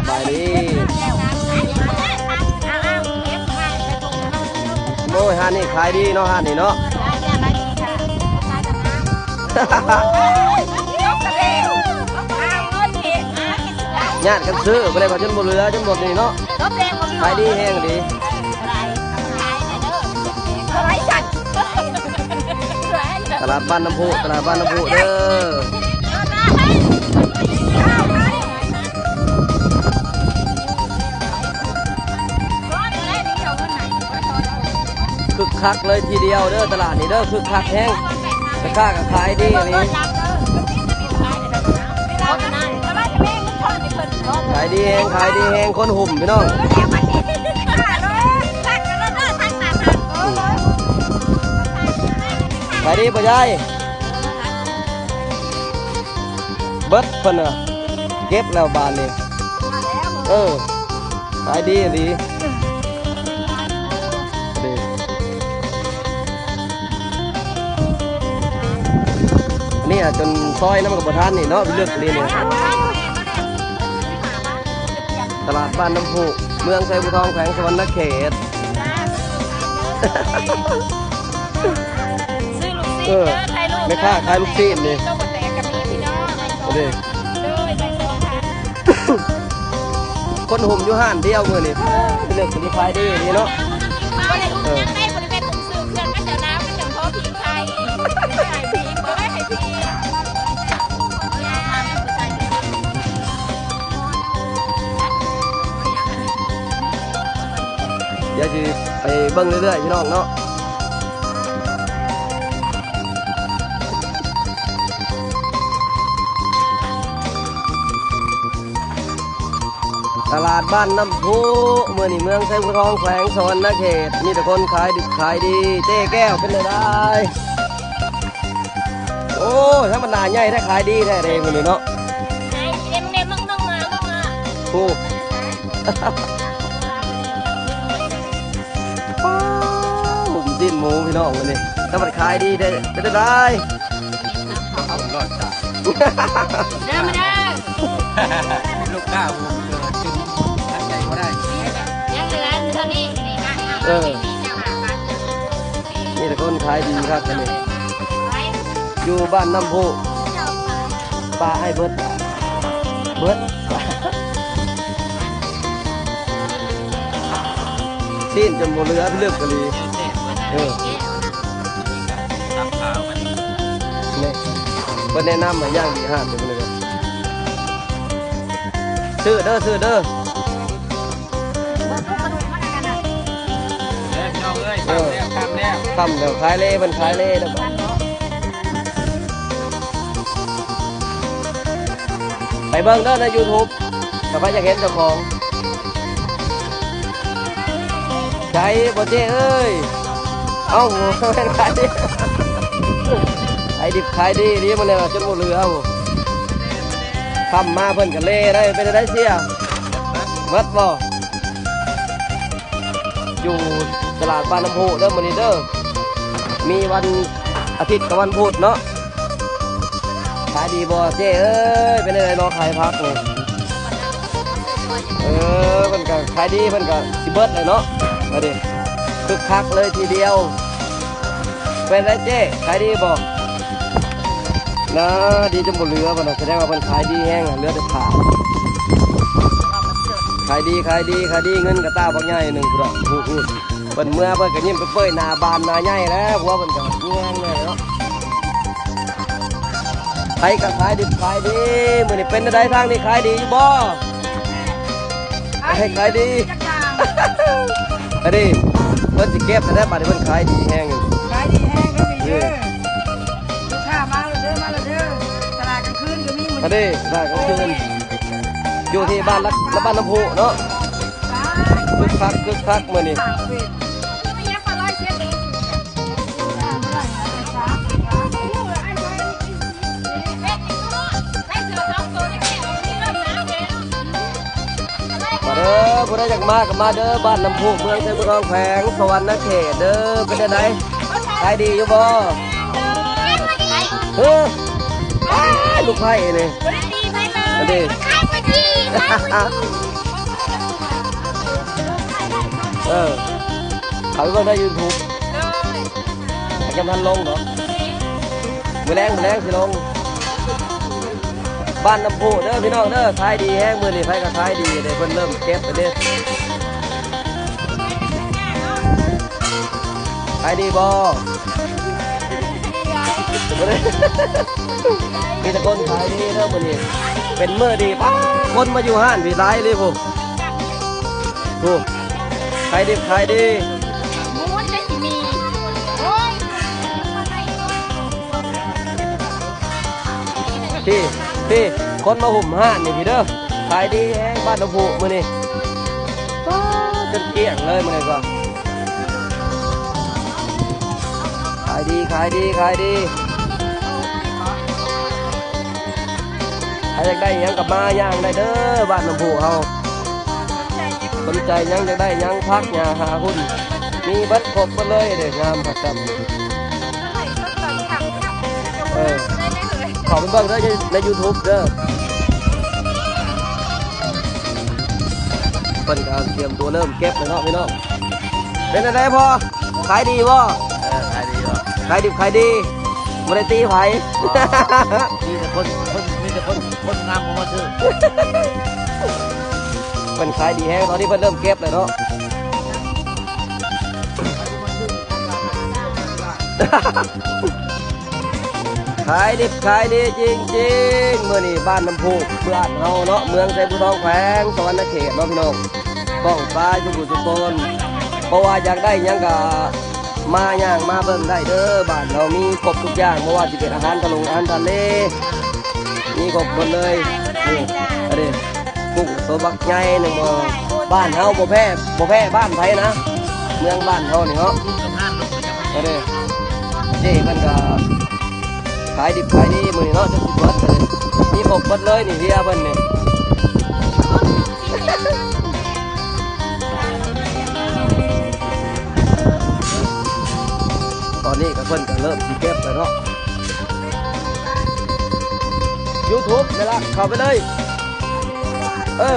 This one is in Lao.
ບາຍດີ. ໂອ້ຍ ຮ້ານນີ້ຂາຍດີເນາະ ຮ້ານນີ້ເນາະ. ຍາດກັນຊື້ບໍ່ໄດ້ວ່າ ຈົນບໍ່ເຫຼືອ ຈົນໝົດນີ້ເນາະ. ຂາຍດີແຮງດີ. ຕະຫຼາດບ້ານນ້ຳພຸ ຕະຫຼາດບ້ານນ້ຳພຸເດີ. ຄຶກຄັກເລີຍທີດຽວເດີ ຕະຫຼາດນີ້ເດີ ຄຶກຄັກແຮງ. ແມ່ຄ້າກໍຂາຍດີອີ່ຫຼີ ຂາຍດີແຮງ ຂາຍດີແຮງ ຄົນຫຸ້ມພີ່ນ້ອງ. ຂາຍດີບໍ່ຍາຍ? ເບິດເພິ່ນນະ ເກັບແລ້ວບາດນີ້. ເອີ ຂາຍດີອີ່ຫຼີ. ນີ້ອະ ຈົນຊອຍນຳກໍບໍ່ທັນນີ້ເນາະ ເລິກອີ່ຫຼີນີ້. ຕະຫຼາດບ້ານນ້ຳພຸ ເມືອງໄຊພູທອງ ແຂວງສະຫວັນນະເຂດ. ຊື້ລູກຊີ້ນເດີ ເອີ ຖ່າຍຮູບ ແມ່ຄ້າຂາຍລູກຊີ້ນນີ້ ໂຕບໍ່ແຕກກໍມີພີ່ນ້ອງ. ເດ້ ໂດຍ ໄປເຊີນຄ່ະ. ຄົນຫຸ້ມຢູ່ຮ້ານດຽວມື້ນີ້ ເລິກນີ້ຂາຍດີນີ້ເນາະ. ບໍ່ໄດ້ຫຸ້ມຫຍັງໃດ ບໍ່ໄດ້ເປັນຫຸ້ມຊື້ເຄື່ອງ ເຂົາເຈົ້າໜາວ ເຂົາເຈົ້າຂໍພິງໄທ ບໍ່ໄດ້ໃຫ້ພິງ ບໍ່ໄດ້ໃຫ້ພິງ. ດຽວຊິໄປເບິ່ງເລື້ອຍໆ ພີ່ນ້ອງເນາະ. ຕະຫຼາດບ້ານນ້ຳພຸ ມື້ນີ້ເມືອງໄຊພູທອງ ແຂວງສະຫວັນນະເຂດ ມີແຕ່ຄົນຂາຍດິບຂາຍດີ. ເຈ້ແກ້ວ ເປັນຈັ່ງໃດ? ໂອ້ຍ ທຳມະດາໃຫຍ່ແທ້ ຂາຍດີແທ້ເດ້ມື້ນີ້ເນາະ. ໂອ້ ປ້າ ຫຸ້ມຊີ້ນໝູພີ່ນ້ອງມື້ນີ້ ແຕ່ວ່າຂາຍດີແທ້ ເປັນຈັ່ງໃດ? ເອົາລອດຕາ ເດີມາເດີ ລູກຄ້າຫຸ້ມເກີນ ຈຶ່ງຫາຍໃຈບໍ່ໄດ້ ຍັງເຫຼືອເທົ່ານີ້. ເອີ ມີແຕ່ຄົນຂາຍດີຄັກອັນນີ້ ຢູ່ບ້ານນ້ຳພຸ ປາໃຫ້ເບິດ ເບິດ ຊີ້ນຈົນບໍ່ເຫຼືອ ເລິກກະລີ ເອີ ນີ້ ເພິ່ນແນະນຳມາຢ່າງດີ ຮ້ານເພິ່ນເລີຍ ຊື້ເດີ ຊື້ເດີ. ເອີ ພີ່ນ້ອງເອີຍ ຄ່ຳແລ້ວ ຄ່ຳແລ້ວ ຄ່ຳແລ້ວ ຂາຍເລ ເພິ່ນຂາຍເລແລ້ວ. ໄປເບິ່ງເດີໃນຢູທູບ ຖ້າໃຜຢາກເຫັນເຈົ້າຂອງ. ໃສບໍ່ເຈ້ເອີຍ? ເອົ້າ ແມ່ນຂາຍດີ ຂາຍດິບຂາຍດີ ດີໝົດແລ້ວ ຈົນບໍ່ເຫຼືອ. ເອົ້າ ຄ່ຳມາເພິ່ນກໍເລໄດ້ ເປັນຈັ່ງໃດເຊຍ? ໝົດບໍ່? ຢູ່ຕະຫຼາດບ້ານນ້ຳພຸເດີມື້ນີ້ເດີ ມີວັນອາທິດກັບວັນພຸດເນາະ. ຂາຍດີບໍ່ເຈ້ເອີຍ? ເປັນຈັ່ງໃດເນາະ ຂາຍຜັກນີ້? ເອີ ເພິ່ນກໍຂາຍດີ ເພິ່ນກໍຊິເບິດແລ້ວເນາະ. ມາເດ້ ຄຶກຄັກເລີຍທີດຽວ. ເປັນໃດເຈ້ ຂາຍດີບໍ່? ນາ ດີຈົນບໍ່ເຫຼືອພຸ້ນນະ ສະແດງວ່າເພິ່ນຂາຍດີແຮງ ເຫຼືອແຕ່ຜ້າ. ຂາຍດີ ຂາຍດີ ຂາຍດີ ເງິນກະຕາບັກໃຫຍ່ໜຶ່ງພຸ້ນນະ ເພິ່ນເມືອເພິ່ນກະຍິ້ມເປີຍໆ ໜ້າບານໜ້າໃຫຍ່ແລ້ວ ຜົວເພິ່ນກະແຍງແລ້ວເນາະ. ໃຜກະຂາຍດິບຂາຍດີ ມື້ນີ້ເປັນຈັ່ງໃດ ທາງນີ້ຂາຍດີຢູ່ບໍ່? ໃຫ້ຂາຍດີ ອັນນີ້ເພິ່ນຊິເກັບແລ້ວ ບາດນີ້ເພິ່ນຂາຍດີແຮງ ຂາຍດີແຮງເດີ ເອີ ລູກຄ້າມາແລ້ວເດີ ມາແລ້ວເດີ. ຕະຫຼາດກາງຄືນກໍມີມື້ນີ້ ອັນນີ້ຕະຫຼາດກາງຄືນ ຢູ່ທີ່ບ້ານ ບ້ານນ້ຳພຸເນາະ. ຄຶກຄັກ ຄຶກຄັກມື້ນີ້. ມາເດີ ຜູ້ໃດຢາກມາກໍມາເດີ ບ້ານນ້ຳພຸ ເມືອງໄຊພູທອງ ແຂວງສະຫວັນນະເຂດເດີ. ເປັນຈັ່ງໃດ ຂາຍດີຢູ່ບໍ່? ເອີ ອ້າຍ ລູກໃພ້ນີ້ ບໍ່ໄດ້ຕີໃຜເລີຍ ອັນນີ້ ມັນຂາຍບໍ່ດີ ຂາຍບໍ່ດີ. ເອີ ເຂົ້າໄປເບິ່ງໃນຢູທູບ ຍັງບໍ່ທັນລົງເນາະ ມື້ແລງ ມື້ແລງຊິລົງ. ບ້ານນ້ຳພຸເດີພີ່ນ້ອງເດີ ຂາຍດີແຮງມື້ນີ້ ໃຜກໍຂາຍດີເດ້ ເພິ່ນເລີ່ມເກັບແລ້ວເດ້. ຂາຍດີບໍ່? ບໍ່ໄດ້ ມີແຕ່ຄົນຂາຍດີເດີມື້ນີ້ ເປັນມື້ດີ ປ້າ ຄົນມາຢູ່ຮ້ານນີ້ຫຼາຍເລີຍພຸ້ນ ພຸ້ນ ຂາຍດິບຂາຍດີ. ໝູນໄດ້ຊິມີ ໂອ້ຍ ພີ້ ພີ້ ຄົນມາຫຸ້ມຮ້ານນີ້ພີ້ເດີ ຂາຍດີແຮງບ້ານນ້ຳພຸມື້ນີ້ ປ້າ ຈົນກ້ຽງເລີຍມື້ນີ້ກໍ ຂາຍດີ ຂາຍດີ ຂາຍດີ. ໃຜຢາກໄດ້ຫຍັງກໍມາຍ່າງໄດ້ເດີ ບ້ານນ້ຳພຸເຮົາ ສົນໃຈຫຍັງ ຢາກໄດ້ຫຍັງ ຜັກຫຍ້າຫາຫຸ່ນ ມີເບິດ ຄົບເບິດເລີຍເດ້ ງາມຄັກຊ້ຳ. ເອີ ເຂົ້າໄປເບິ່ງເດີ ໃນຢູທູບເດີ ເພິ່ນກໍຕຽມຕົວເລີ່ມເກັບແລ້ວເນາະພີ່ນ້ອງ. ເປັນຈັ່ງໃດພໍ່ ຂາຍດີບໍ່? ເອີ ຂາຍດີບໍ່? ຂາຍດິບຂາຍດີ ບໍ່ໄດ້ຕີໃຜ ມີແຕ່ຄົນ ຄົນ ມີແຕ່ຄົນ ຄົນງາມເຂົ້າມາຊື້. ເພິ່ນຂາຍດີແຮງ ຕອນນີ້ເພິ່ນເລີ່ມເກັບແລ້ວເນາະ. ຂາຍດິບຂາຍດີຈິງໆ ມື້ນີ້ບ້ານນ້ຳພຸ ບ້ານເຮົາເນາະ ເມືອງໄຊພູທອງ ແຂວງສະຫວັນນະເຂດເນາະພີ່ນ້ອງ ປ້ອງປາຍທຸກຜູ້ທຸກຄົນ. ເພາະວ່າຢາກໄດ້ຫຍັງກໍມາຍ່າງມາເບິ່ງໄດ້ເດີ ບ້ານເຮົາມີຄົບທຸກຢ່າງ ບໍ່ວ່າຊິເປັນອາຫານທະລົງອາຫານທະເລ ມີຄົບໝົດເລີຍ. ນີ້ ອັນນີ້ ກຸ້ງໂຕບັກໃຫຍ່ໜຶ່ງບໍ່ ບ້ານເຮົາບໍ່ແພ້ ບໍ່ແພ້ບ້ານໃຜນະ ເມືອງບ້ານເຮົານີ້ເນາະ. ເອີ ເດ້ ເຈົ້ເພິ່ນກໍຂາຍດິບຂາຍດີມື້ນີ້ເນາະ ຈົນຊິເບິດເລີຍ ມີຄົບເບິດເລີຍນີ້ ເຮຍເພິ່ນນີ້. ຕອນນີ້ກໍເພິ່ນກໍເລີ່ມຊິເກັບແລ້ວເນາະ ຢູທູບນີ້ລະ ເຂົ້າໄປເລີຍ ເອີ.